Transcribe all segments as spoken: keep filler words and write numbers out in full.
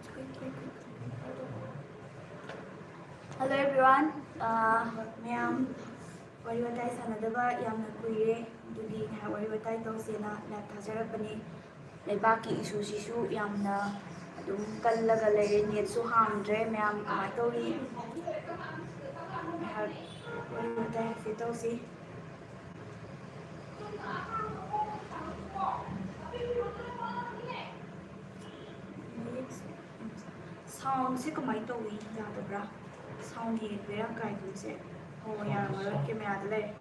Hello everyone. ꯑꯥ, ꯃꯌꯥꯝ ꯋꯥꯔꯤ ꯋꯥꯇꯥꯏ ꯁꯥꯟꯅꯗꯕ ꯌꯥꯝꯅ ꯀꯨꯏꯔꯦ, ꯑꯗꯨꯒꯤ ꯉꯥꯏꯍꯥꯛ ꯋꯥꯔꯤ ꯋꯥꯇꯥꯏ ꯇꯧꯁꯦꯅ ꯂꯥꯏꯞ ꯊꯥꯖꯔꯛꯄꯅꯤ꯫ ꯂꯩꯕꯥꯛꯀꯤ ꯏꯁꯨꯁꯤꯁꯨ ꯌꯥꯝꯅ ꯑꯗꯨꯝ ꯀꯜꯂꯒ ꯂꯩꯔꯦ, ꯅꯦꯠꯁꯨ ꯍꯥꯡꯗ꯭ꯔꯦ꯫ ꯃꯌꯥꯝ ꯀꯃꯥꯏꯅ ꯇꯧꯔꯤ? ꯉꯥꯏꯍꯥꯛ ꯋꯥꯔꯤ ꯋꯥꯇꯥꯏ ꯍꯥꯏꯐꯦꯠ ꯇꯧꯁꯤ꯫ ꯁꯥꯎꯟꯁꯦ ꯀꯃꯥꯏꯅ ꯇꯧꯏ? ꯌꯥꯗꯕ꯭ꯔꯥ? ꯁꯥꯎꯟ ꯌꯦꯡꯕ ꯌꯥꯝ ꯀꯥꯏꯗꯣꯏꯁꯦ꯫ ꯑꯣ, ꯌꯥꯔꯝꯃꯔꯣꯏ, ꯀꯦꯃꯦꯔꯥꯗ ꯂꯩꯔꯦ꯫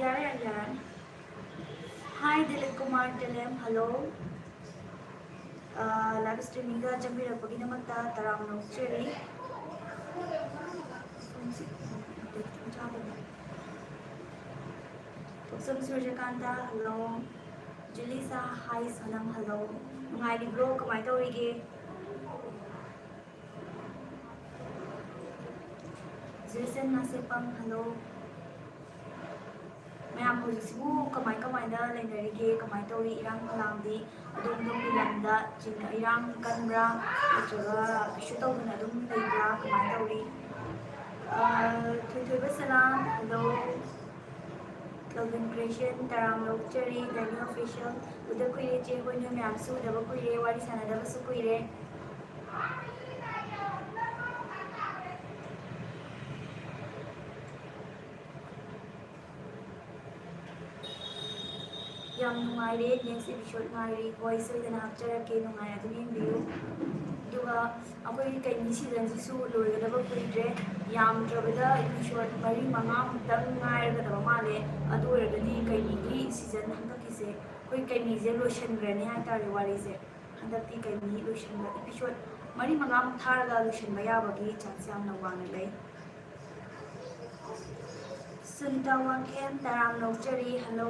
ꯌꯥꯔꯦ, ꯌꯥꯔꯦ, ꯌꯥꯔꯅꯤ꯫ Hi, Dilip Kumar Dilem, hello. ꯑꯥ, ꯂꯥꯏꯚ ꯁ꯭ꯇ꯭ꯔꯤꯃꯤꯡꯗ ꯆꯪꯕꯤꯔꯛꯄꯒꯤꯗꯃꯛꯇ ꯇꯔꯥꯝꯅ ꯑꯣꯛꯆꯔꯤ꯫ ꯊꯣꯛꯆꯝ ꯁꯨꯔꯖꯀꯥꯟꯇ, hello. ꯖꯨꯂꯤꯁꯥ, hi Sonam, hello. ꯅꯨꯡꯉꯥꯏꯔꯤꯕ꯭ꯔꯣ? ꯀꯃꯥꯏꯅ ꯇꯧꯔꯤꯒꯦ? ꯖꯦꯁꯟ ꯅꯥꯁꯦꯄꯝ, hello. ꯃꯌꯥꯝ ꯍꯧꯖꯤꯛꯁꯤꯕꯨ ꯀꯃꯥꯏ ꯀꯃꯥꯏꯅ ꯂꯩꯅꯔꯤꯒꯦ? ꯀꯃꯥꯏꯅ ꯇꯧꯔꯤ? ꯏꯔꯥꯡ ꯐꯂꯥꯡꯗꯤ ꯑꯗꯣꯝ ꯑꯗꯣꯝꯒꯤ ꯂꯝꯗ ꯆꯤꯟ-, ꯏꯔꯥꯡ ꯀꯟꯕ꯭ꯔꯥ? ꯅꯠꯇ꯭ꯔꯒ ꯀꯩꯁꯨ ꯇꯧꯗꯅ ꯑꯗꯨꯝ ꯂꯩꯕ꯭ꯔꯥ? ꯀꯃꯥꯏꯅ ꯇꯧꯔꯤ? ꯑꯥ, ꯊꯣꯏꯊꯣꯏꯕ ꯁꯂꯥꯝ, hello. ꯀꯦꯜꯚꯤꯟ ꯀ꯭ꯔꯤꯁꯟ, ꯇꯔꯥꯝꯅ ꯑꯣꯛꯆꯔꯤ꯫ ꯗꯥꯏꯅꯤꯡ ꯑꯣꯐꯤꯁꯤꯌꯦꯜ, ꯎꯗ ꯀꯨꯏꯔꯦ ꯆꯦ ꯍꯣꯏ, ꯅꯣꯏ ꯃꯌꯥꯝꯁꯨ ꯎꯗꯕ ꯀꯨꯏꯔꯦ, ꯋꯥꯔꯤ ꯁꯥꯟꯅꯗꯕꯁꯨ ꯀꯨꯏꯔꯦ꯫ ꯌꯥꯝ ꯅꯨꯡꯉꯥꯏꯔꯦ, ꯅꯦꯛꯁ ꯑꯦꯄꯤꯁꯣꯗ ꯉꯥꯏꯔꯤ꯫ ꯍꯣꯏ, ꯁꯣꯏꯗꯅ ꯍꯥꯞꯆꯔꯛꯀꯦ, ꯅꯨꯡꯉꯥꯏ ꯑꯗꯨꯝ ꯌꯦꯡꯕꯤꯌꯨ꯫ ꯑꯗꯨꯒ ꯑꯩꯈꯣꯏꯒꯤ ꯀꯩꯅꯤ ꯁꯤꯖꯟꯁꯤꯁꯨ ꯂꯣꯏꯒꯗꯕ ꯀꯨꯏꯗ꯭ꯔꯦ꯫ ꯌꯥꯝꯗ꯭ꯔꯕꯗ ꯑꯦꯄꯤꯁꯣꯗ ꯃꯔꯤ ꯃꯉꯥꯃꯨꯛꯇꯪ ꯉꯥꯏꯔꯒꯗꯕ ꯃꯥꯜꯂꯦ꯫ ꯑꯗꯨ ꯑꯣꯏꯔꯒꯗꯤ ꯀꯩꯅꯤꯒꯤ ꯁꯤꯖꯟ ꯍꯟꯗꯛꯀꯤꯁꯦ, ꯑꯩꯈꯣꯏ ꯀꯩꯅꯤꯁꯦ ꯂꯣꯏꯁꯤꯟꯈ꯭ꯔꯅꯤ ꯍꯥꯏꯇꯥꯔꯦ ꯋꯥꯔꯤꯁꯦ꯫ ꯍꯟꯗꯛꯇꯤ ꯀꯩꯅꯤ ꯂꯣꯏꯁꯤꯟꯕ, ꯑꯦꯄꯤꯁꯣꯗ ꯃꯔꯤ ꯃꯉꯥꯃꯨꯛ ꯊꯥꯔꯒ ꯂꯣꯏꯁꯤꯟꯕ ꯌꯥꯕꯒꯤ ꯆꯥꯟꯁ ꯌꯥꯝꯅ ꯋꯥꯡꯅ ꯂꯩ꯫ ꯁꯨꯅꯤꯇꯥ ꯋꯥꯡꯈꯦꯝ, ꯇꯔꯥꯝꯅ ꯑꯣꯛꯆꯔꯤ, hello꯫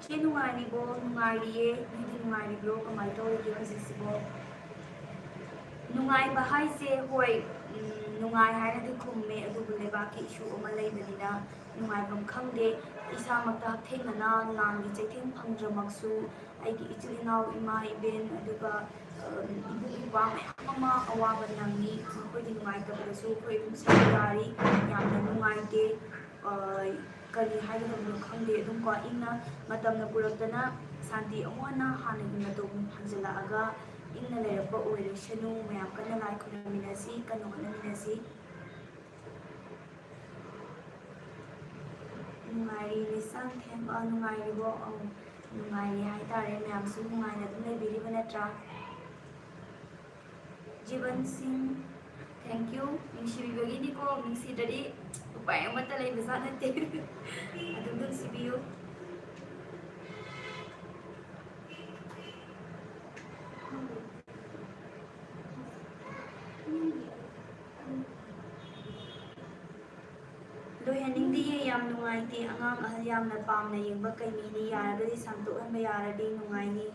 ꯆꯦ ꯅꯨꯡꯉꯥꯏꯔꯤꯕꯣ? ꯅꯨꯡꯉꯥꯏꯔꯤꯌꯦ꯫ ꯅꯣꯏꯗꯤ ꯅꯨꯡꯉꯥꯏꯔꯤꯕ꯭ꯔꯣ? ꯀꯃꯥꯏꯅ ꯇꯧꯔꯤꯒꯦ ꯍꯧꯖꯤꯛꯁꯤꯕꯣ? ꯅꯨꯡꯉꯥꯏꯕ ꯍꯥꯏꯁꯦ, ꯍꯣꯏ, ꯎꯝ, ꯅꯨꯡꯉꯥꯏ ꯍꯥꯏꯅꯗꯤ ꯈꯨꯝꯃꯦ, ꯑꯗꯨꯕꯨ ꯂꯩꯕꯥꯛꯀꯤ ꯏꯁꯨ ꯑꯃ ꯂꯩꯕꯅꯤꯅ ꯅꯨꯡꯉꯥꯏꯐꯝ ꯈꯪꯗꯦ꯫ ꯏꯁꯥꯃꯛꯇ ꯍꯛꯊꯦꯡꯅꯅ ꯂꯥꯟꯒꯤ ꯆꯩꯊꯦꯡ ꯐꯪꯗ꯭ꯔꯃꯛꯁꯨ, ꯑꯩꯒꯤ ꯏꯆꯤꯜ ꯏꯅꯥꯎ, ꯏꯃꯥ ꯏꯕꯦꯟ, ꯑꯗꯨꯒ, ꯑ, ꯏꯕꯨꯡ ꯏꯄ꯭ꯋꯥ ꯃꯌꯥꯝ ꯑꯃ ꯑꯋꯥꯕ ꯅꯪꯉꯤ꯫ ꯃꯈꯣꯏꯒꯤ ꯅꯨꯡꯉꯥꯏꯇꯕꯗꯁꯨ ꯑꯩꯈꯣꯏ ꯑꯗꯨꯝ ꯁꯔꯨꯛ ꯌꯥꯔꯤ꯫ ꯌꯥꯝꯅ ꯅꯨꯡꯉꯥꯏꯇꯦ꯫ ꯑ, ꯀꯔꯤ ꯍꯥꯏꯒꯗꯕꯅꯣ ꯈꯪꯗꯦ꯫ ꯑꯗꯨꯝꯀꯣ, ꯏꯪꯅ, ꯃꯇꯝꯅ ꯄꯨꯔꯛꯇꯅ ꯁꯥꯟꯇꯤ ꯑꯃꯨꯛ ꯍꯟꯅ ꯍꯥꯟꯅꯒꯤ ꯃꯇꯧ ꯍꯟꯖꯤꯜꯂꯛꯑꯒ ꯏꯪꯅ ꯂꯩꯔꯛꯄ ꯑꯣꯏꯔꯁꯅꯨ꯫ ꯃꯌꯥꯝ ꯀꯟꯅ ꯂꯥꯏ ꯈꯨꯔꯨꯝꯃꯤꯟꯅꯁꯤ, ꯀꯟꯅ ꯍꯣꯠꯅꯃꯤꯟꯅꯁꯤ꯫ ꯅꯨꯡꯉꯥꯏꯔꯤ, ꯂꯤꯁꯥꯡꯊꯦꯝ꯫ ꯑ, ꯅꯨꯡꯉꯥꯏꯔꯤꯕꯣ? ꯑꯧ, ꯅꯨꯡꯉꯥꯏꯔꯤ ꯍꯥꯏꯇꯥꯔꯦ꯫ ꯃꯌꯥꯝꯁꯨ ꯅꯨꯡꯉꯥꯏꯅ ꯑꯗꯨꯝ ꯂꯩꯕꯤꯔꯤꯕ ꯅꯠꯇ꯭ꯔꯥ? ꯖꯤꯕꯟ ꯁꯤꯡ, thank you꯫ ꯅꯨꯡꯁꯤꯕꯤꯕꯒꯤꯅꯤꯀꯣ, ꯅꯨꯡꯁꯤꯗ꯭ꯔꯗꯤ ꯎꯄꯥꯏ ꯑꯃꯠꯇ ꯂꯩꯕꯖꯥꯠ ꯅꯠꯇꯦ꯫ ꯑꯗꯨꯝ ꯅꯨꯡꯁꯤꯕꯤꯌꯨ꯫ ꯂꯣꯏꯍꯟꯅꯤꯡꯗꯤꯌꯦ, ꯌꯥꯝ ꯅꯨꯡꯉꯥꯏꯇꯦ꯫ ꯑꯉꯥꯡ ꯑꯍꯜ ꯌꯥꯝꯅ ꯄꯥꯝꯅ ꯌꯦꯡꯕ ꯀꯩꯃꯤꯅꯤ, ꯌꯥꯔꯒꯗꯤ ꯁꯥꯡꯗꯣꯛꯍꯟꯕ ꯌꯥꯔꯗꯤ ꯅꯨꯡꯉꯥꯏꯅꯤ꯫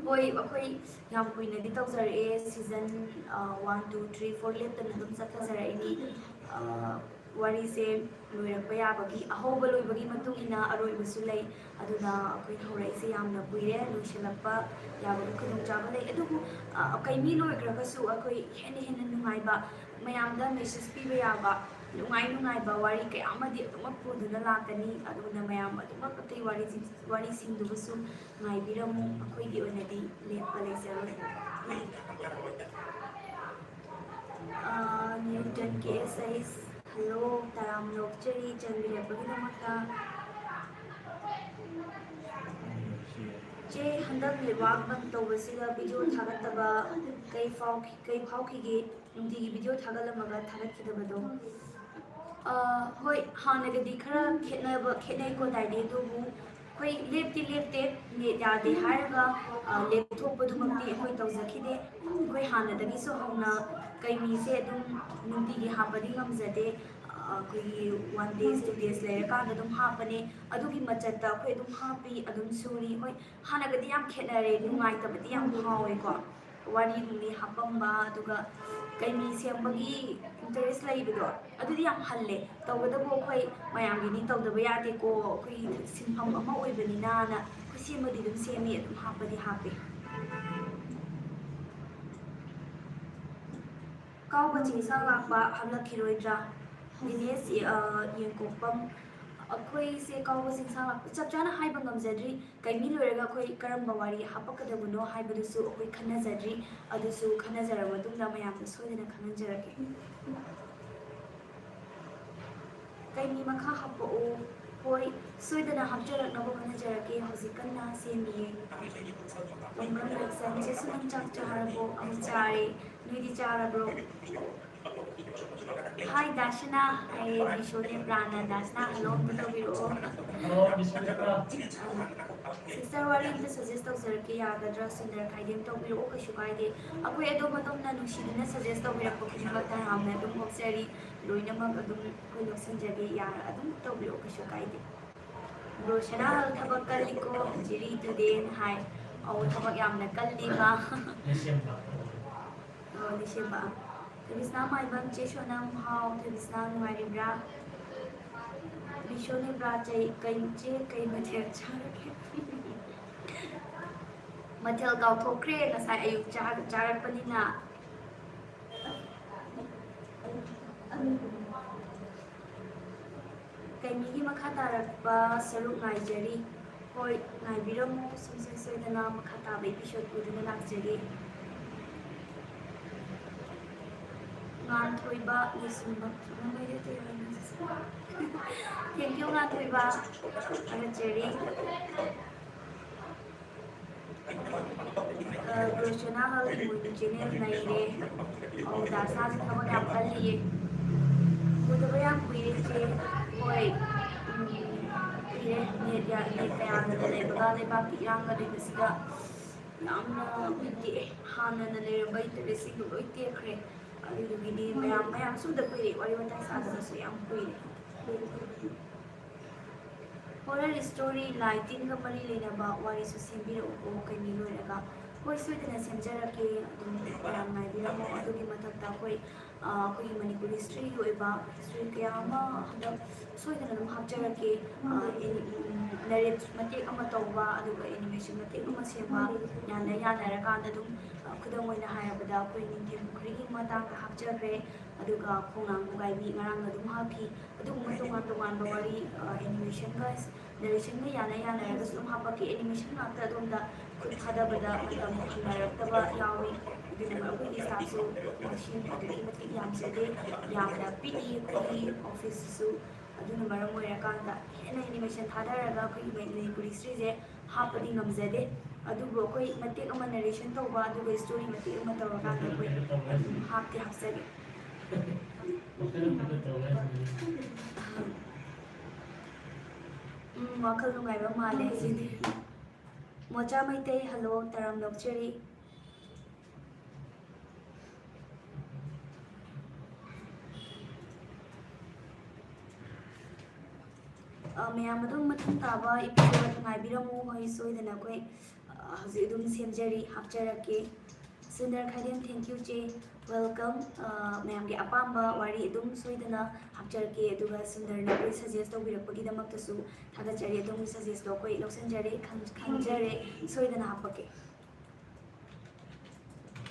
ꯍꯣꯏ, ꯑꯩꯈꯣꯏ ꯌꯥꯝ ꯀꯨꯏꯅꯗꯤ ꯇꯧꯖꯔꯛꯑꯦ, season, ꯑ, one, two, three, four ꯂꯦꯞꯇꯅ ꯑꯗꯨꯝ ꯆꯠꯊꯖꯔꯛꯏꯅꯤ꯫ ꯑ, ꯋꯥꯔꯤꯁꯦ ꯂꯣꯏꯔꯛꯄ ꯌꯥꯕꯒꯤ, ꯑꯍꯧꯕ ꯂꯣꯏꯕꯒꯤ ꯃꯇꯨꯡ ꯏꯟꯅ ꯑꯔꯣꯏꯕꯁꯨ ꯂꯩ꯫ ꯑꯗꯨꯅ ꯑꯩꯈꯣꯏ ꯍꯧꯔꯛꯏꯁꯦ ꯌꯥꯝꯅ ꯀꯨꯏꯔꯦ, ꯂꯣꯏꯁꯤꯜꯂꯛꯄ ꯌꯥꯕꯒꯤ ꯈꯨꯗꯣꯡꯆꯥꯕ ꯂꯩ꯫ ꯑꯗꯨꯕꯨ, ꯑ, ꯀꯩꯃꯤ ꯂꯣꯏꯈ꯭ꯔꯒꯁꯨ ꯑꯩꯈꯣꯏ ꯍꯦꯟꯅ ꯍꯦꯟꯅ ꯅꯨꯡꯉꯥꯏꯕ, ꯃꯌꯥꯝꯗ message ꯄꯤꯕ ꯌꯥꯕ, ꯅꯨꯡꯉꯥꯏ ꯅꯨꯡꯉꯥꯏꯕ ꯋꯥꯔꯤ ꯀꯌꯥ ꯑꯃꯗꯤ ꯑꯗꯨꯃꯛ ꯄꯨꯗꯨꯅ ꯂꯥꯛꯀꯅꯤ꯫ ꯑꯗꯨꯅ ꯃꯌꯥꯝ ꯑꯗꯨꯃꯛ ꯑꯇꯩ ꯋꯥꯔꯤꯁꯤꯡ-, ꯋꯥꯔꯤꯁꯤꯡꯗꯨꯕꯨꯁꯨ ꯉꯥꯏꯕꯤꯔꯝꯃꯨ꯫ ꯑꯩꯈꯣꯏꯒꯤ ꯑꯣꯏꯅꯗꯤ ꯂꯦꯞꯄ ꯂꯩꯖꯔꯣꯏ꯫ ꯑ, Newton K S H, hello, ꯇꯔꯥꯝꯅ ꯑꯣꯛꯆꯔꯤ ꯆꯪꯕꯤꯔꯛꯄꯒꯤꯗꯃꯛꯇ꯫ ꯆꯦ, ꯍꯟꯗꯛ network ꯕꯟ ꯇꯧꯕꯁꯤꯗ video ꯊꯥꯒꯠꯇꯕ ꯀꯩ ꯐꯥꯎꯈꯤ-, ꯀꯩ ꯐꯥꯎꯈꯤꯒꯦ? ꯅꯨꯡꯇꯤꯒꯤ video ꯊꯥꯒꯠꯂꯝꯃꯒ ꯊꯥꯒꯠꯈꯤꯗꯕꯗꯣ꯫ ꯑ, ꯍꯣꯏ, ꯍꯥꯟꯅꯒꯗꯤ ꯈꯔ ꯈꯦꯠꯅꯕ, ꯈꯦꯠꯅꯩꯀꯣ ꯗꯥꯏꯗꯤ, ꯑꯗꯨꯕꯨ ꯑꯩꯈꯣꯏ ꯂꯦꯞꯇꯤ ꯂꯦꯞꯇꯦ꯫ Net ꯌꯥꯗꯦ ꯍꯥꯏꯔꯒ, ꯑ, ꯂꯦꯞꯊꯣꯛꯄꯗꯨꯃꯛꯇꯤ ꯑꯩꯈꯣꯏ ꯇꯧꯖꯈꯤꯗꯦ꯫ ꯑꯩꯈꯣꯏ ꯍꯥꯟꯅꯗꯒꯤꯁꯨ ꯍꯧꯅ ꯀꯩꯃꯤꯁꯦ ꯑꯗꯨꯝ ꯅꯨꯡꯇꯤꯒꯤ ꯍꯥꯞꯄꯗꯤ ꯉꯝꯖꯗꯦ꯫ ꯑ, ꯑꯩꯈꯣꯏꯒꯤ one days, two days ꯂꯩꯔꯀꯥꯟꯗ ꯑꯗꯨꯝ ꯍꯥꯞꯄꯅꯦ꯫ ꯑꯗꯨꯒꯤ ꯃꯆꯠꯇ ꯑꯩꯈꯣꯏ ꯑꯗꯨꯝ ꯍꯥꯞꯄꯤ, ꯑꯗꯨꯝ ꯁꯨꯔꯤ꯫ ꯍꯣꯏ, ꯍꯥꯟꯅꯒꯗꯤ ꯌꯥꯝ ꯈꯦꯠꯅꯔꯦ, ꯅꯨꯡꯉꯥꯏꯇꯕꯗꯤ ꯌꯥꯝ ꯐꯥꯎꯋꯦꯀꯣ꯫ ꯋꯥꯔꯤ ꯅꯨꯡꯂꯤ ꯍꯥꯞꯄꯝꯕ, ꯑꯗꯨꯒ ꯀꯩꯃꯤ ꯁꯦꯝꯕꯒꯤ ꯏꯟꯇꯔꯦꯁ ꯂꯩꯕꯗꯣ, ꯑꯗꯨꯗꯤ ꯌꯥꯝ ꯍꯜꯂꯦ꯫ ꯇꯧꯕꯇꯕꯨ ꯑꯩꯈꯣꯏ ꯃꯌꯥꯝꯒꯤꯅꯤ, ꯇꯧꯗꯕ ꯌꯥꯗꯦꯀꯣ, ꯑꯩꯈꯣꯏꯒꯤ ꯁꯤꯟꯐꯝ ꯑꯃ ꯑꯣꯏꯕꯅꯤꯅꯅ ꯑꯩꯈꯣꯏ ꯁꯦꯝꯕꯗꯤ ꯑꯗꯨꯝ ꯁꯦꯝꯃꯤ, ꯑꯗꯨꯝ ꯍꯥꯞꯄꯗꯤ ꯍꯥꯞꯄꯤ꯫ ꯀꯥꯎꯕ ꯆꯤꯡꯁꯥꯡ ꯂꯥꯛꯄ ꯍꯜꯂꯛꯈꯤꯔꯣꯏꯗ꯭ꯔꯥ? ꯗꯤꯅꯦꯁ, ꯑ, ꯌꯦꯡꯀꯣꯛꯄꯝ, ꯑꯩꯈꯣꯏꯁꯦ ꯀꯥꯎꯕ ꯆꯤꯡꯁꯥꯡ ꯂꯥꯛꯄ ꯆꯞ ꯆꯥꯅ ꯍꯥꯏꯕ ꯉꯝꯖꯗ꯭ꯔꯤ꯫ ꯀꯩꯃꯤ ꯂꯣꯏꯔꯒ ꯑꯩꯈꯣꯏ ꯀꯔꯝꯕ ꯋꯥꯔꯤ ꯍꯥꯞꯄꯛꯀꯗꯕꯅꯣ ꯍꯥꯏꯕꯗꯨꯁꯨ ꯑꯩꯈꯣꯏ ꯈꯟꯅꯖꯗ꯭ꯔꯤ꯫ ꯑꯗꯨꯁꯨ ꯈꯟꯅꯖꯔꯕ ꯃꯇꯨꯡꯗ ꯃꯌꯥꯝꯗ ꯁꯣꯏꯗꯅ ꯈꯪꯍꯟꯖꯔꯛꯀꯦ꯫ ꯀꯩꯃꯤ ꯃꯈꯥ ꯍꯥꯞꯄꯛꯎ꯫ ꯍꯣꯏ, ꯁꯣꯏꯗꯅ ꯍꯥꯞꯆꯔꯛꯅꯕ ꯍꯣꯠꯅꯖꯔꯛꯀꯦ꯫ ꯍꯧꯖꯤꯛ ꯀꯟꯅ ꯁꯦꯝꯃꯤꯌꯦ꯫ ꯇꯣꯡꯕ꯭ꯔꯝ ꯔꯦꯛꯁꯟ, ꯆꯦꯁꯨ ꯅꯪ ꯆꯥꯛ ꯆꯥꯔꯕꯣ? ꯑꯃꯨꯛ ꯆꯥꯔꯦ꯫ ꯅꯣꯏꯗꯤ ꯆꯥꯔꯕ꯭ꯔꯣ? ꯍꯥꯏ ꯗꯥꯁꯅꯥ, ꯑꯩ ꯕꯤꯁꯣꯅꯦ ꯄ꯭ꯔꯥꯟꯅ꯫ ꯗꯥꯁꯅꯥ, ꯍꯜꯂꯣ ꯑꯝꯇ ꯇꯧꯕꯤꯔꯛꯑꯣ꯫ Hello, ꯕꯤꯁꯣꯅꯦ PRAN. ꯁꯤꯁꯇꯔ, ꯋꯥꯔꯤ ꯑꯝꯇ ꯁꯖꯦꯁ ꯇꯧꯖꯔꯛꯀꯦ, ꯌꯥꯒꯗ꯭ꯔꯥ? ꯁꯨꯟꯗꯔ ꯈꯥꯏꯗꯦꯝ, ꯇꯧꯕꯤꯔꯛꯑꯣ, ꯀꯩꯁꯨ ꯀꯥꯏꯗꯦ꯫ ꯑꯩꯈꯣꯏ ꯑꯗꯣꯝ ꯑꯗꯣꯝꯅ ꯅꯨꯡꯁꯤꯗꯨꯅ ꯁꯖꯦꯁ ꯇꯧꯕꯤꯔꯛꯄ ꯈꯨꯗꯤꯡꯃꯛꯇ ꯌꯥꯝꯅ ꯑꯗꯨꯝ ꯑꯣꯛꯆꯔꯤ꯫ ꯂꯣꯏꯅꯃꯛ ꯑꯗꯨꯝ ꯑꯩꯈꯣꯏ ꯂꯧꯁꯤꯟꯖꯒꯦ, ꯌꯥꯔ ꯑꯗꯨꯝ ꯇꯧꯕꯤꯔꯛꯑꯣ, ꯀꯩꯁꯨ ꯀꯥꯏꯗꯦ꯫ ꯕ꯭ꯔꯣ ꯁꯅꯥꯍꯜ ꯊꯕꯛ ꯀꯜꯂꯤꯀꯣ, ꯖꯤꯔꯤ ꯇꯨꯗꯦꯟ ꯍꯥꯏ꯫ ꯑꯧ, ꯊꯕꯛ ꯌꯥꯝꯅ ꯀꯜꯂꯤ ꯃꯥ꯫ ꯂꯤꯁꯦꯝꯕ꯫ ꯑꯣ, ꯂꯤꯁꯦꯝꯕ꯫ ꯊꯣꯏꯕꯤꯁꯅꯥ ꯃꯥꯏꯕꯝ, ꯆꯦ ꯁꯣꯅꯝ ꯍꯥꯎ, ꯊꯣꯏꯕꯤꯁꯅꯥ ꯅꯨꯡꯉꯥꯏꯔꯤꯕ꯭ꯔꯥ? ꯕꯤꯁꯣꯅꯤꯕ꯭ꯔꯥ, ꯆꯩ-, ꯀꯩ, ꯆꯦ ꯀꯩ ꯃꯊꯦꯜ ꯆꯥꯔꯒꯦ? ꯃꯊꯦꯜ ꯀꯥꯎꯊꯣꯛꯈ꯭ꯔꯦ, ꯉꯁꯥꯏ ꯑꯌꯨꯛ ꯆꯥ-, ꯆꯥꯔꯛꯄꯅꯤꯅ꯫ ꯀꯩꯃꯤꯒꯤ ꯃꯈꯥ ꯇꯥꯔꯛꯄ ꯁꯔꯨꯛ ꯉꯥꯏꯖꯔꯤ꯫ ꯍꯣꯏ, ꯉꯥꯏꯕꯤꯔꯝꯃꯨ, ꯁꯨꯡꯁꯣꯏ ꯁꯣꯏꯗꯅ ꯃꯈꯥ ꯇꯥꯕ episode ꯄꯨꯗꯨꯅ ꯂꯥꯛꯆꯒꯦ꯫ ꯉꯥꯟꯊꯣꯏꯕ ꯂꯩꯁꯨꯝꯕ, ꯈꯪꯉꯝꯃꯣꯏꯗ ꯑꯇꯩ ꯍꯥꯏꯅ꯫ Thank you, ꯉꯥꯟꯊꯣꯏꯕ, ꯊꯥꯒꯠꯆꯔꯤ꯫ ꯑ, ꯕ꯭ꯔꯣꯁꯣꯅꯥ ꯍꯜ ꯏꯃꯣꯏꯅꯨ channel ꯅꯩꯔꯦ꯫ ꯑꯧ, ꯗꯥꯁꯥꯁꯨ ꯊꯕꯛ ꯌꯥꯝ ꯀꯜꯂꯤꯌꯦ꯫ ꯎꯗꯕ ꯌꯥꯝ ꯀꯨꯏꯔꯦ ꯏꯆꯦ꯫ ꯍꯣꯏ, ꯎꯝ, ꯀꯨꯏꯔꯦ꯫ Net ꯌꯥ-, net ꯀꯌꯥꯗꯅ ꯂꯩꯕꯒ ꯂꯩꯕꯥꯛꯀꯤ ꯏꯔꯥꯡꯒ ꯂꯩꯕꯁꯤꯗ ꯌꯥꯝꯅ ꯕꯤꯠ ꯇꯦꯛꯑꯦ꯫ ꯍꯥꯟꯅꯅ ꯂꯩꯔꯝꯕ interest ꯁꯤꯡꯗꯣ ꯂꯣꯏ ꯇꯦꯛꯈ꯭ꯔꯦ꯫ ꯑꯗꯨꯗꯨꯒꯤꯗꯤ ꯃꯌꯥꯝ, ꯃꯌꯥꯝꯁꯨ ꯎꯗ ꯀꯨꯏꯔꯦ, ꯋꯥꯔꯤ ꯋꯥꯇꯥꯏ ꯁꯥꯗꯕꯁꯨ ꯌꯥꯝ ꯀꯨꯏꯔꯦ꯫ Horror story, ꯂꯥꯏ ꯇꯤꯟꯒ ꯃꯔꯤ ꯂꯩꯅꯕ ꯋꯥꯔꯤꯁꯨ ꯁꯦꯝꯕꯤꯔꯛꯎꯀꯣ, ꯀꯩꯅꯤ ꯂꯣꯏꯔꯒ꯫ ꯍꯣꯏ, ꯁꯣꯏꯗꯅ ꯁꯦꯝꯖꯔꯛꯀꯦ꯫ ꯑꯗꯨꯝ ꯃꯌꯥꯝ ꯉꯥꯏꯕꯤꯔꯝꯃꯣ꯫ ꯑꯗꯨꯒꯤ ꯃꯊꯛꯇ ꯑꯩꯈꯣꯏ, ꯑ, ꯑꯩꯈꯣꯏꯒꯤ ꯃꯅꯤꯄꯨꯔ historyꯒꯤ ꯑꯣꯏꯕ history ꯀꯌꯥ ꯑꯃ ꯍꯟꯗꯛ ꯁꯣꯏꯗꯅ ꯑꯗꯨꯝ ꯍꯥꯞꯆꯔꯛꯀꯦ꯫ ꯑ, ꯑꯦꯅꯤ-, ꯎꯝ, narrate ꯃꯇꯦꯛ ꯑꯃ ꯇꯧꯕ, ꯑꯗꯨꯒ animation ꯃꯇꯦꯛ ꯑꯃ ꯁꯦꯝꯕ, ꯌꯥꯅ ꯌꯥꯅꯔꯀꯥꯟꯗ ꯑꯗꯨꯝ, ꯑ, ꯈꯨꯗꯝ ꯑꯣꯏꯅ ꯍꯥꯏꯔꯕꯗ ꯑꯩꯈꯣꯏ ꯅꯤꯡꯊꯦꯝ ꯄꯨꯈ꯭ꯔꯤꯒꯤ ꯃꯇꯥꯡꯗ ꯍꯥꯞꯆꯈ꯭ꯔꯦ꯫ ꯑꯗꯨꯒ ꯈꯣꯡꯅꯥꯡ ꯈꯣꯡꯒꯥꯏꯕꯤ ꯉꯔꯥꯡ ꯑꯗꯨꯝ ꯍꯥꯞꯈꯤ꯫ ꯑꯗꯨꯒꯨꯝꯕ ꯇꯣꯉꯥꯟ ꯇꯣꯉꯥꯟꯕ ꯋꯥꯔꯤ, ꯑ, animationꯒ narrationꯒ ꯌꯥꯅ ꯌꯥꯅꯔꯒꯁꯨ ꯑꯗꯨꯝ ꯍꯥꯄꯛꯀꯦ꯫ Animation ꯉꯥꯛꯇ ꯑꯗꯣꯝꯗ ꯈꯨꯠ ꯊꯥꯗꯕꯗ ꯃꯇꯝ ꯐꯪꯅꯔꯛꯇꯕ ꯌꯥꯎꯏ꯫ ꯑꯗꯨꯅ ꯑꯩꯈꯣꯏꯒꯤ staffꯁꯨ ꯃꯁꯤꯡ ꯑꯗꯨꯛꯀꯤ ꯃꯇꯤꯛ ꯌꯥꯝꯖꯗꯦ, ꯌꯥꯝꯅ ꯄꯤꯛꯏ ꯑꯩꯈꯣꯏꯒꯤ officeꯁꯤꯁꯨ꯫ ꯑꯗꯨꯅ ꯃꯔꯝ ꯑꯣꯏꯔꯀꯥꯟꯗ ꯍꯦꯟꯅ animation ꯊꯥꯗꯔꯒ ꯑꯩꯈꯣꯏꯒꯤ ꯃꯅꯤꯄꯨꯔꯤ historyꯁꯦ ꯍꯥꯞꯄꯗꯤ ꯉꯝꯖꯗꯦ꯫ ꯑꯗꯨꯕꯨ ꯑꯩꯈꯣꯏ ꯃꯇꯦꯛ ꯑꯃ narration ꯇꯧꯕ, ꯑꯗꯨꯒ story ꯃꯇꯦꯛ ꯑꯃ ꯇꯧꯔꯀꯥꯟꯗ ꯑꯩꯈꯣꯏ ꯑꯗꯨꯝ ꯍꯥꯞꯇꯤ ꯍꯥꯞꯆꯒꯦ꯫ ꯎꯝ, ꯋꯥꯈꯜ ꯅꯨꯡꯉꯥꯏꯕ ꯃꯥꯜꯂꯦ ꯉꯁꯤꯗꯤ꯫ ꯃꯣꯆꯥ ꯃꯩꯇꯩ, hello, ꯇꯔꯥꯝꯅ ꯑꯣꯛꯆꯔꯤ꯫ ꯑ, ꯃꯌꯥꯝ ꯑꯗꯨꯝ ꯃꯊꯪ ꯇꯥꯕ episode ꯉꯥꯏꯕꯤꯔꯝꯃꯨ꯫ ꯍꯣꯏ, ꯁꯣꯏꯗꯅ ꯑꯩꯈꯣꯏ, ꯑ, ꯍꯧꯖꯤꯛ ꯑꯗꯨꯝ ꯁꯦꯝꯖꯔꯤ, ꯍꯥꯞꯆꯔꯛꯀꯦ꯫ ꯁꯨꯟꯗꯔ ꯈꯥꯏꯗꯦꯝ, thank you ꯆꯦ, welcome꯫ ꯑ, ꯃꯌꯥꯝꯒꯤ ꯑꯄꯥꯝꯕ ꯋꯥꯔꯤ ꯑꯗꯨꯝ ꯁꯣꯏꯗꯅ ꯍꯥꯞꯆꯔꯛꯀꯦ꯫ ꯑꯗꯨꯒ ꯁꯨꯟꯗꯔꯅ ꯑꯩꯈꯣꯏ suggest ꯇꯧꯕꯤꯔꯛꯄꯒꯤꯗꯃꯛꯇꯁꯨ ꯊꯥꯒꯠꯆꯔꯤ꯫ ꯑꯗꯣꯝꯒꯤ suggestꯇꯣ ꯑꯩꯈꯣꯏ ꯂꯧꯁꯤꯟꯖꯔꯦ, ꯈꯪ-, ꯈꯪꯖꯔꯦ, ꯁꯣꯏꯗꯅ ꯍꯥꯞꯄꯛꯀꯦ꯫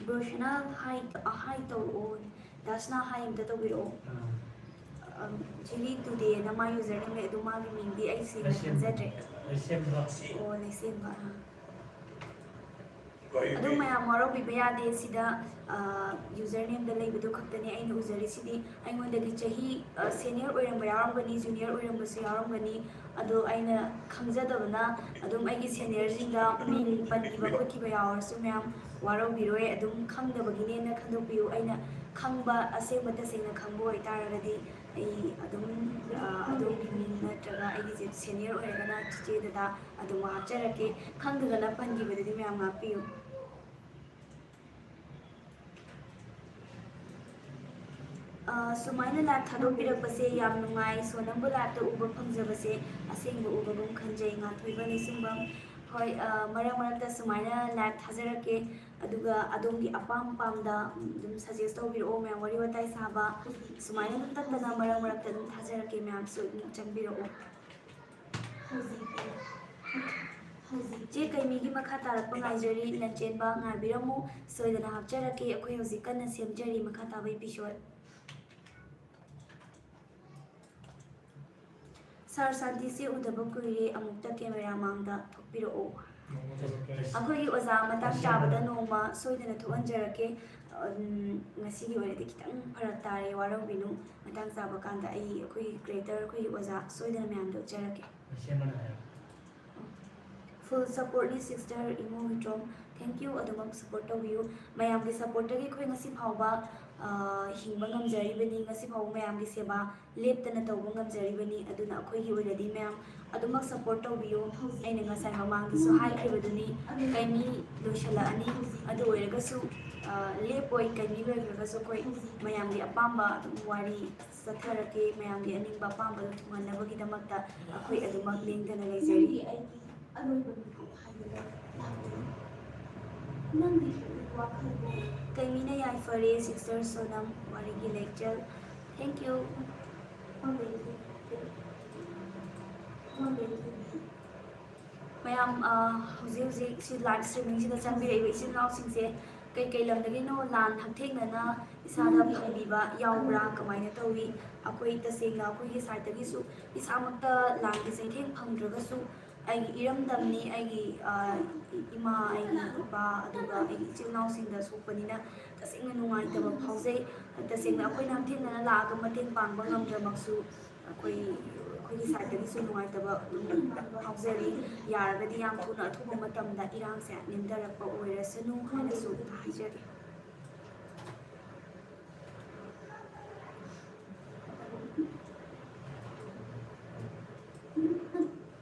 ꯕ꯭ꯔꯣꯁꯅꯥ hi, hi ꯇꯧꯔꯛꯑꯣ꯫ ꯗꯥꯁꯅꯥ hi ꯑꯝꯇ ꯇꯧꯕꯤꯔꯛꯑꯣ꯫ ꯑꯥ꯫ ꯑꯝ, ꯖꯤꯂꯤ ꯇꯨꯗꯦꯅ ꯃꯥ username ꯂꯩ, ꯑꯗꯨ ꯃꯥꯒꯤ ꯃꯤꯡꯗꯤ ꯑꯩ ꯁꯦꯡꯅ ꯂꯩꯁꯦꯝꯕ꯫ ꯈꯪꯖꯗ꯭ꯔꯦ꯫ ꯂꯩꯁꯦꯝꯕ꯫ ꯑꯣ, ꯂꯩꯁꯦꯝꯕ, ꯑꯥ꯫ ꯑꯗꯨ ꯃꯌꯥꯝ ꯋꯥꯔꯧꯕꯤꯕ ꯌꯥꯗꯦ꯫ ꯁꯤꯗ, ꯑ, usernameꯗ ꯂꯩꯕꯗꯨ ꯈꯛꯇꯅꯦ ꯑꯩꯅ ꯎꯖꯔꯤꯁꯤꯗꯤ꯫ ꯑꯩꯉꯣꯟꯗꯒꯤ ꯆꯍꯤ, ꯑ, senior ꯑꯣꯏꯔꯝꯕ ꯌꯥꯎꯔꯝꯒꯅꯤ, junior ꯑꯣꯏꯔꯝꯕꯁꯨ ꯌꯥꯎꯔꯝꯒꯅꯤ꯫ ꯑꯗꯣ ꯑꯩꯅ ꯈꯪꯖꯗꯕꯅ ꯑꯗꯨꯝ ꯑꯩꯒꯤ seniorꯁꯤꯡꯗ ꯃꯤꯡ ꯄꯟꯈꯤꯕ ꯈꯣꯠꯈꯤꯕ ꯌꯥꯎꯔꯁꯨ ꯃꯌꯥꯝ ꯋꯥꯔꯧꯕꯤꯔꯣꯏ꯫ ꯑꯗꯨꯝ ꯈꯪꯗꯕꯒꯤꯅꯦꯅ ꯈꯟꯗꯣꯛꯄꯤꯌꯨ꯫ ꯑꯩꯅ ꯈꯪꯕ, ꯑꯁꯦꯡꯕ ꯇꯁꯦꯡꯅ ꯈꯪꯕ ꯑꯣꯏꯇꯥꯔꯒꯗꯤ ꯑꯩ ꯑꯗꯨꯝ, ꯑ, ꯑꯗꯣꯝꯒꯤ ꯃꯤꯡ ꯅꯠꯇ꯭ꯔꯒ ꯑꯩꯒꯤꯁꯦ senior ꯑꯣꯏꯔꯒꯅ ꯆꯤꯆꯦ ꯗꯗꯥ ꯑꯗꯨꯝ ꯍꯥꯞꯆꯔꯛꯀꯦ꯫ ꯈꯪꯗꯗꯅ ꯄꯟꯈꯤꯕꯗꯨꯗꯤ ꯃꯌꯥꯝ ꯉꯥꯛꯄꯤꯌꯨ꯫ ꯑ, ꯁꯨꯃꯥꯏꯅ live ꯊꯥꯗꯣꯛꯄꯤꯔꯛꯄꯁꯦ ꯌꯥꯝ ꯅꯨꯡꯉꯥꯏ꯫ ꯁꯣꯅꯝꯕꯨ liveꯇ ꯎꯕ ꯐꯪꯖꯕꯁꯦ ꯑꯁꯦꯡꯕ ꯎꯕꯒꯨꯝ ꯈꯟꯖꯩ꯫ ꯉꯥꯟꯊꯣꯏꯕ ꯂꯩꯁꯨꯝꯕꯝ, ꯍꯣꯏ, ꯑ, ꯃꯔꯛ ꯃꯔꯛꯇ ꯁꯨꯃꯥꯏꯅ live ꯊꯥꯖꯔꯛꯀꯦ, ꯑꯗꯨꯒ ꯑꯗꯣꯝꯒꯤ ꯑꯄꯥꯝ ꯄꯥꯝꯗ ꯑꯗꯨꯝ suggest ꯇꯧꯕꯤꯔꯛꯑꯣ, ꯃꯌꯥꯝ ꯋꯥꯔꯤ ꯋꯥꯇꯥꯏ ꯁꯥꯕ ꯁꯨꯃꯥꯏꯅ ꯑꯗꯨꯝ ꯇꯠꯇꯅ ꯃꯔꯛ ꯃꯔꯛꯇ ꯑꯗꯨꯝ ꯊꯥꯖꯔꯛꯀꯦ, ꯃꯌꯥꯝꯁꯨ ꯑꯗꯨꯝ ꯆꯪꯕꯤꯔꯛꯑꯣ꯫ ꯍꯧꯖꯤꯛꯇꯤ ꯍꯧꯖꯤꯛ ꯆꯦ ꯀꯩꯃꯤꯒꯤ ꯃꯈꯥ ꯇꯥꯔꯛꯄ ꯉꯥꯏꯖꯔꯤ, ꯂꯟꯆꯦꯟꯕ ꯉꯥꯏꯕꯤꯔꯝꯃꯨ, ꯁꯣꯏꯗꯅ ꯍꯥꯞꯆꯔꯛꯀꯦ꯫ ꯑꯩꯈꯣꯏ ꯍꯧꯖꯤꯛ ꯀꯟꯅ ꯁꯦꯝꯖꯔꯤ ꯃꯈꯥ ꯇꯥꯕ episode꯫ Sir, ꯁꯥꯟꯇꯤꯁꯦ ꯎꯗꯕ ꯀꯨꯏꯔꯦ, ꯑꯃꯨꯛꯇ camera ꯃꯥꯡꯗ ꯊꯣꯛꯄꯤꯔꯛꯑꯣ꯫ ꯑꯩꯈꯣꯏꯒꯤ ꯑꯣꯖꯥ ꯃꯇꯥꯡ ꯆꯥꯕꯗ ꯅꯣꯡꯃ ꯁꯣꯏꯗꯅ ꯊꯣꯛꯍꯟꯖꯔꯛꯀꯦ꯫ ꯎꯝ, ꯉꯁꯤꯒꯤ ꯑꯣꯏꯅꯗꯤ ꯈꯤꯇꯪ ꯐꯔꯛ ꯇꯥꯔꯦ, ꯋꯥꯔꯧꯕꯤꯅꯨ꯫ ꯃꯇꯥꯡ ꯆꯥꯕ ꯀꯥꯟꯗ ꯑꯩ ꯑꯩꯈꯣꯏꯒꯤ creator, ꯑꯩꯈꯣꯏꯒꯤ ꯑꯣꯖꯥ ꯁꯣꯏꯗꯅ ꯃꯌꯥꯝꯗ ꯎꯠꯆꯔꯛꯀꯦ꯫ Full supportꯅꯤ sister, ꯏꯃꯨꯡ ꯏꯇꯣꯝ꯫ Thank you, ꯑꯗꯨꯃꯛ support ꯇꯧꯕꯤꯌꯨ꯫ ꯃꯌꯥꯝꯒꯤ supportꯇꯒꯤ ꯑꯩꯈꯣꯏ ꯉꯁꯤ ꯐꯥꯎꯕ, ꯑ, ꯍꯤꯡꯕ ꯉꯝꯖꯔꯤꯕꯅꯤ, ꯉꯁꯤ ꯐꯥꯎꯕ ꯃꯌꯥꯝꯒꯤ ꯁꯦꯕꯥ ꯂꯦꯞꯇꯅ ꯇꯧꯕ ꯉꯝꯖꯔꯤꯕꯅꯤ꯫ ꯑꯗꯨꯅ ꯑꯩꯈꯣꯏꯒꯤ ꯑꯣꯏꯅꯗꯤ ꯃꯌꯥꯝ ꯑꯗꯨꯃꯛ support ꯇꯧꯕꯤꯌꯨ꯫ ꯑꯩꯅ ꯉꯁꯥꯏ ꯃꯃꯥꯡꯗꯁꯨ ꯍꯥꯏꯈ꯭ꯔꯤꯕꯗꯨꯅꯤ, ꯀꯩꯃꯤ ꯂꯣꯏꯁꯤꯜꯂꯛꯑꯅꯤ꯫ ꯑꯗꯨ ꯑꯣꯏꯔꯒꯁꯨ, ꯑ, ꯂꯦꯞꯄꯣꯏ, ꯀꯩꯃꯤ ꯂꯣꯏꯈ꯭ꯔꯒꯁꯨ ꯑꯩꯈꯣꯏ ꯃꯌꯥꯝꯒꯤ ꯑꯄꯥꯝꯕ ꯑꯗꯨꯝ ꯋꯥꯔꯤ ꯆꯠꯊꯔꯛꯀꯦ, ꯃꯌꯥꯝꯒꯤ ꯑꯅꯤꯡꯕ ꯑꯄꯥꯝꯕꯗꯨ ꯊꯨꯡꯍꯟꯅꯕꯒꯤꯗꯃꯛꯇ ꯑꯩꯈꯣꯏ ꯑꯗꯨꯃꯛ ꯂꯦꯡꯗꯅ ꯂꯩꯖꯔꯤ꯫ ꯅꯪꯗꯤ ꯍꯧꯖꯤꯛ ꯋꯥꯈꯜꯕꯨ ꯀꯩꯃꯤꯅ ꯌꯥꯏꯐꯔꯦ, sister ꯁꯣꯅꯝ, ꯋꯥꯔꯤꯒꯤ ꯂꯩꯆꯦꯜ꯫ Thank you꯫ ꯃꯥꯝꯕꯦꯝ ꯊꯣꯏꯕꯤ꯫ ꯃꯌꯥꯝ, ꯑ, ꯍꯧꯖꯤꯛ ꯍꯧꯖꯤꯛ ꯁꯤ live streamingꯁꯤꯗ ꯆꯪꯕꯤꯔꯛꯏꯕ ꯏꯆꯤꯜ ꯏꯅꯥꯎꯁꯤꯡꯁꯦ ꯀꯩ ꯀꯩ ꯂꯝꯗꯒꯤꯅꯣ, ꯂꯥꯟ ꯍꯛꯊꯦꯡꯅꯅ ꯏꯁꯥꯗ ꯐꯪꯕꯤꯕ ꯌꯥꯎꯕ꯭ꯔꯥ, ꯀꯃꯥꯏꯅ ꯇꯧꯏ? ꯑꯩꯈꯣꯏ ꯇꯁꯦꯡꯅ ꯑꯩꯈꯣꯏꯒꯤ sideꯇꯒꯤꯁꯨ ꯏꯁꯥꯃꯛꯇ ꯂꯥꯟꯒꯤ ꯆꯩꯊꯦꯡ ꯐꯪꯗ꯭ꯔꯒꯁꯨ ꯑꯩꯒꯤ ꯏꯔꯝꯗꯝꯅꯤ, ꯑꯩꯒꯤ, ꯑ, ꯏꯃꯥ, ꯑꯩꯒꯤ ꯏꯄꯥ, ꯑꯗꯨꯒ ꯑꯩꯒꯤ ꯏꯆꯤꯜ ꯏꯅꯥꯎꯁꯤꯡꯗ ꯁꯣꯛꯄꯅꯤꯅ ꯇꯁꯦꯡꯅ ꯅꯨꯡꯉꯥꯏꯇꯕ ꯐꯥꯎꯖꯩ꯫ ꯇꯁꯦꯡꯅ ꯑꯩꯈꯣꯏꯅ ꯍꯛꯊꯦꯡꯅꯅ ꯂꯥꯛꯑꯒ ꯃꯇꯦꯡ ꯄꯥꯡꯕ ꯉꯝꯗ꯭ꯔꯃꯛꯁꯨ ꯑꯩꯈꯣꯏ, ꯑꯩꯈꯣꯏꯒꯤ sideꯇꯒꯤꯁꯨ ꯅꯨꯡꯉꯥꯏꯇꯕ ꯑꯗꯨꯝ ꯐꯥꯎꯖꯔꯤ꯫ ꯌꯥꯔꯒꯗꯤ ꯌꯥꯝ ꯊꯨꯅ ꯑꯊꯨꯕ ꯃꯇꯝꯗ ꯏꯔꯥꯡꯁꯦ ꯅꯦꯝꯊꯔꯛꯄ ꯑꯣꯏꯔꯁꯅꯨ ꯍꯥꯏꯅꯁꯨ ꯍꯥꯏꯖꯔꯤ꯫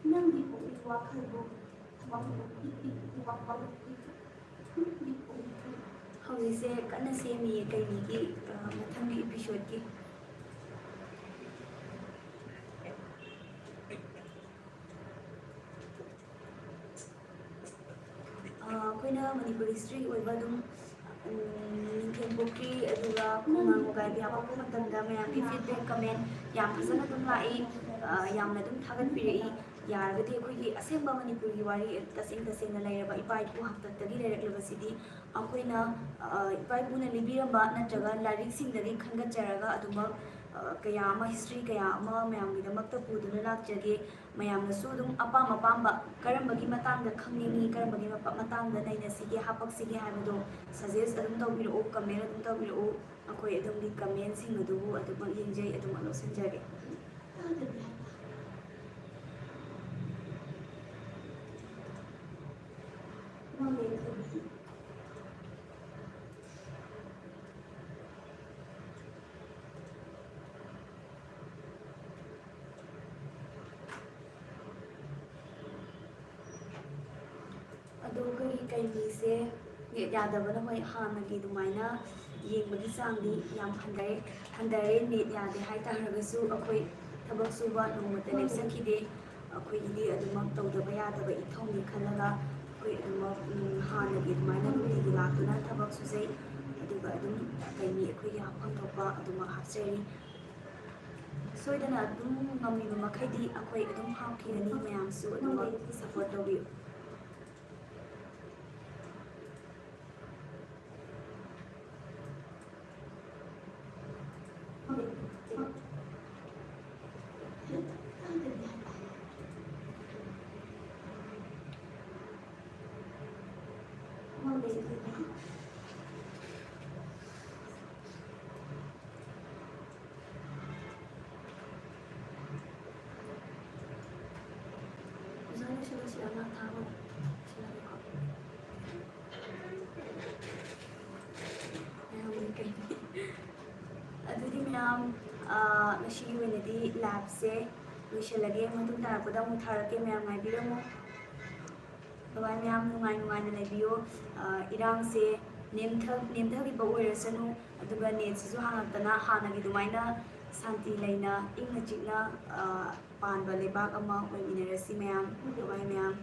ꯅꯪꯒꯤ ꯄꯨꯛꯅꯤꯡ ꯋꯥꯈꯜꯕꯨ ꯊꯝꯃꯝꯃꯨ, ꯄꯤꯛ ꯄꯤꯛ ꯄꯤꯛ ꯋꯥꯈꯜ ꯄꯤꯛ ꯄꯤꯛ ꯄꯤꯛ ꯄꯤꯛ ꯄꯤꯛ꯫ ꯍꯧꯖꯤꯛꯁꯦ ꯀꯟꯅ ꯁꯦꯝꯃꯤꯌꯦ ꯀꯩꯅꯤꯒꯤ, ꯑ, ꯃꯊꯪꯒꯤ episodeꯀꯤ꯫ ꯑꯩꯅ ꯃꯅꯤꯄꯨꯔ ꯍꯤꯁꯇ꯭ꯔꯤ ꯑꯣꯏꯕ ꯑꯗꯨꯝ, ꯎꯝ, ꯅꯤꯡꯊꯦꯝ ꯄꯣꯛꯈ꯭ꯔꯤ, ꯑꯗꯨꯒ ꯈꯣꯡꯅꯥꯡ ꯃꯣꯒꯥꯏꯕꯤ ꯍꯥꯄꯛꯄ ꯃꯇꯝꯗ ꯃꯌꯥꯝꯒꯤ ꯐꯤꯗꯕꯦꯛ, ꯀꯃꯦꯟ ꯌꯥꯝ ꯐꯖꯅ ꯑꯗꯨꯝ ꯂꯥꯛꯏ꯫ ꯑ, ꯌꯥꯝꯅ ꯑꯗꯨꯝ ꯊꯥꯒꯠꯄꯤꯔꯛꯏ꯫ ꯌꯥꯔꯒꯗꯤ ꯑꯩꯈꯣꯏꯒꯤ ꯑꯁꯦꯡꯕ ꯃꯅꯤꯄꯨꯔꯒꯤ ꯋꯥꯔꯤ, ꯇꯁꯦꯡ ꯇꯁꯦꯡꯅ ꯂꯩꯔꯕ ꯏꯄꯥ ꯏꯄꯨ ꯍꯥꯛꯇꯛꯇꯒꯤ ꯂꯩꯔꯛꯂꯕꯁꯤꯗꯤ ꯑꯩꯈꯣꯏꯅ, ꯑ, ꯏꯄꯥ ꯏꯄꯨꯅ ꯂꯤꯕꯤꯔꯝꯕ ꯅꯠꯇ꯭ꯔꯒ ꯂꯥꯏꯔꯤꯛꯁꯤꯡꯗꯒꯤ ꯈꯟꯒꯠꯆꯔꯒ ꯑꯗꯨꯃꯛ, ꯑ, ꯀꯌꯥ ꯑꯃ, ꯍꯤꯁꯇ꯭ꯔꯤ ꯀꯌꯥ ꯑꯃ ꯃꯌꯥꯝꯒꯤꯗꯃꯛꯇ ꯄꯨꯗꯨꯅ ꯂꯥꯛꯆꯒꯦ꯫ ꯃꯌꯥꯝꯅꯁꯨ ꯑꯗꯨꯝ ꯑꯄꯥꯝ ꯑꯄꯥꯝꯕ ꯀꯔꯝꯕꯒꯤ ꯃꯇꯥꯡꯗ ꯈꯪꯅꯤꯡꯉꯤ, ꯀꯔꯝꯕꯒꯤ ꯃꯄ-, ꯃꯇꯥꯡꯗ ꯅꯩꯅꯁꯤꯒꯦ, ꯍꯥꯄꯛꯁꯤꯒꯦ ꯍꯥꯏꯕꯗꯣ suggest ꯑꯗꯨꯝ ꯇꯧꯕꯤꯔꯛꯎ, comment ꯑꯗꯨꯝ ꯇꯧꯕꯤꯔꯛꯎ꯫ ꯑꯩꯈꯣꯏ ꯑꯗꯣꯝꯒꯤ commentꯁꯤꯡ ꯑꯗꯨꯕꯨ ꯑꯗꯨꯃꯛ ꯌꯦꯡꯖꯩ, ꯑꯗꯨꯃꯛ ꯂꯧꯁꯤꯟꯖꯒꯦ꯫ ꯑꯗꯣ ꯑꯩꯈꯣꯏꯒꯤ ꯀꯩꯅꯤꯁꯦ net ꯌꯥꯗꯕꯅ ꯍꯣꯏ ꯍꯥꯟꯅꯒꯤ ꯑꯗꯨꯃꯥꯏꯅ ꯌꯦꯡꯕꯒꯤ ꯆꯥꯡꯗꯤ ꯌꯥꯝ ꯍꯟꯊꯔꯦ꯫ ꯍꯟꯊꯔꯦ, net ꯌꯥꯗꯦ ꯍꯥꯏ ꯇꯥꯔꯒꯁꯨ ꯑꯩꯈꯣꯏ ꯊꯕꯛ ꯁꯨꯕ ꯅꯣꯡꯃꯇ ꯂꯦꯞꯆꯈꯤꯗꯦ꯫ ꯑꯩꯈꯣꯏꯒꯤꯗꯤ ꯑꯗꯨꯃꯛ ꯇꯧꯗꯕ ꯌꯥꯗꯕ ꯏꯊꯧꯅꯤ ꯈꯜꯂꯒ ꯑꯩꯈꯣꯏ ꯑꯗꯨꯃꯛ, ꯎꯝ, ꯍꯥꯟꯅꯒꯤ ꯑꯗꯨꯃꯥꯏꯅ ꯅꯨꯡꯇꯤꯒꯤ ꯂꯥꯛꯇꯨꯅ ꯊꯕꯛ ꯁꯨꯖꯩ꯫ ꯑꯗꯨꯒ ꯑꯗꯨꯝ ꯀꯩꯅꯤ ꯑꯩꯈꯣꯏꯒꯤ ꯍꯥꯞꯐꯝ ꯊꯣꯛꯄ ꯑꯗꯨꯃꯛ ꯍꯥꯞꯆꯔꯤ꯫ ꯁꯣꯏꯗꯅ ꯑꯗꯨꯝ ꯉꯝꯃꯤꯕ ꯃꯈꯩꯗꯤ ꯑꯩꯈꯣꯏ ꯑꯗꯨꯝ ꯍꯥꯞꯈꯤꯒꯅꯤ꯫ ꯃꯌꯥꯝꯁꯨ ꯑꯗꯨꯃꯛ support ꯇꯧꯕꯤꯌꯨ꯫ ꯑꯣꯖꯥ, ꯂꯣꯏꯁꯤꯜꯂꯁꯤ, ꯑꯉꯥꯡ ꯊꯥꯕ ꯂꯣꯏꯁꯤꯜꯂꯒꯦꯀꯣ꯫ ꯃꯌꯥꯝꯒꯤ ꯀꯩꯅꯤ꯫ ꯑꯗꯨꯗꯤ ꯃꯌꯥꯝ, ꯑ, ꯉꯁꯤꯒꯤ ꯑꯣꯏꯅꯗꯤ labꯁꯦ ꯂꯣꯏꯁꯤꯜꯂꯒꯦ꯫ ꯃꯇꯨꯡ ꯇꯥꯔꯛꯄꯗ ꯑꯃꯨꯛ ꯊꯥꯔꯛꯀꯦ, ꯃꯌꯥꯝ ꯉꯥꯏꯕꯤꯔꯝꯃꯨ꯫ ꯕꯕꯥ ꯃꯌꯥꯝ ꯅꯨꯡꯉꯥꯏ ꯅꯨꯡꯉꯥꯏꯅ ꯂꯩꯕꯤꯌꯨ꯫ ꯑ, ꯏꯔꯥꯡꯁꯦ ꯅꯦꯝꯊ-, ꯅꯦꯝꯊꯈꯤꯕ ꯑꯣꯏꯔꯁꯅꯨ, ꯑꯗꯨꯒ netꯁꯤꯁꯨ ꯍꯥꯡꯉꯛꯇꯅ ꯍꯥꯟꯅꯒꯤ ꯑꯗꯨꯃꯥꯏꯅ ꯁꯥꯟꯇꯤ ꯂꯩꯅ, ꯏꯪꯅ ꯆꯤꯛꯅ, ꯑ, ꯄꯥꯟꯕ ꯂꯩꯕꯥꯛ ꯑꯃ ꯑꯣꯏꯃꯤꯟꯅꯔꯁꯤ ꯃꯌꯥꯝ꯫ ꯕꯕꯥ ꯃꯌꯥꯝ꯫